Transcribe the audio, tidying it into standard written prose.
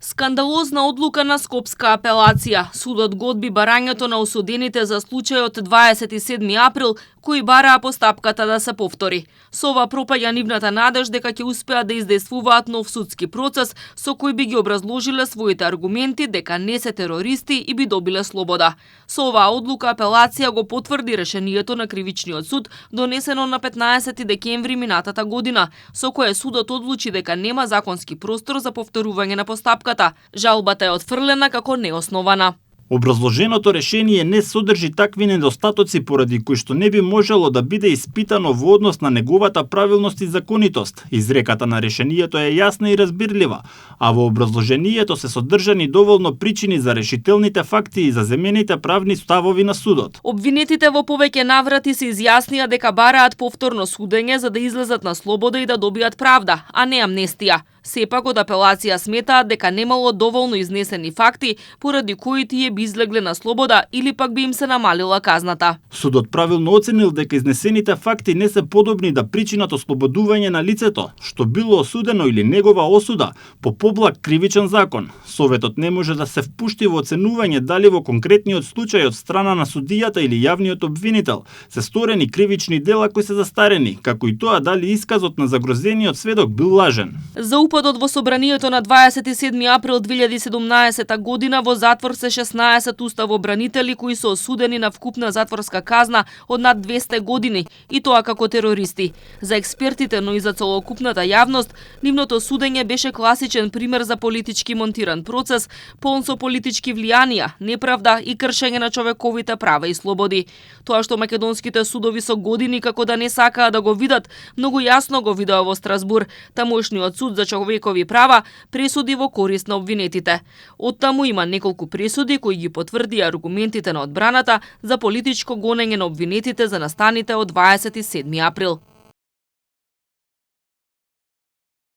Скандалозна одлука на Скопска апелација. Судот го одби барањето на осудените за случајот 27 април, кои бараа постапката да се повтори. Со ова пропаѓа нивната надеж дека ќе успеат да издействуваат нов судски процес со кој би ги образложиле своите аргументи дека не се терористи и би добиле слобода. Со оваа одлука апелација го потврди решението на Кривичниот суд, донесено на 15 декември минатата година, со кое судот одлучи дека нема законски простор за повторување на постапката. Жалбата е отфрлена како неоснована. Образложеното решение не содржи такви недостатоци поради кои што не би можело да биде испитано во однос на неговата правилност и законитост. Изреката на решението е јасна и разбирлива, а во образложението се содржани доволно причини за решителните факти и за замените правни ставови на судот. Обвинетите во повеќе наврати се изјаснија дека бараат повторно судење за да излезат на слобода и да добијат правда, а не амнестија. Сепак од апелација сметаат дека немало доволно изнесени факти поради кои тие би излегле на слобода или пак би им се намалила казната. Судот правилно оценил дека изнесените факти не се подобни да причинат ослободување на лицето, што било осудено или негова осуда по поблаг кривичен закон. Советот не може да се впушти во оценување дали во конкретниот случај од страна на судијата или јавниот обвинител се сторени кривични дела кои се застарени, како и тоа дали исказот на загрозениот сведок бил лажен. За упадот во собранието на 27 април 2017 година во затвор се 16 уставобранители кои се осудени на вкупна затворска казна од над 200 години, и тоа како терористи. За експертите, но и за целокупната јавност, нивното судење беше класичен пример за политички монтиран процес, полн со политички влијанија, неправда и кршење на човековите права и слободи. Тоа што македонските судови со години како да не сакаа да го видат, многу јасно го видоа во Страсбур, тамошниот суд за човекови права пресуди во корист на обвинетите. Оттаму има неколку пресуди кои ги потврдија аргументите на одбраната за политичко гонење на обвинетите за настаните од 27 април.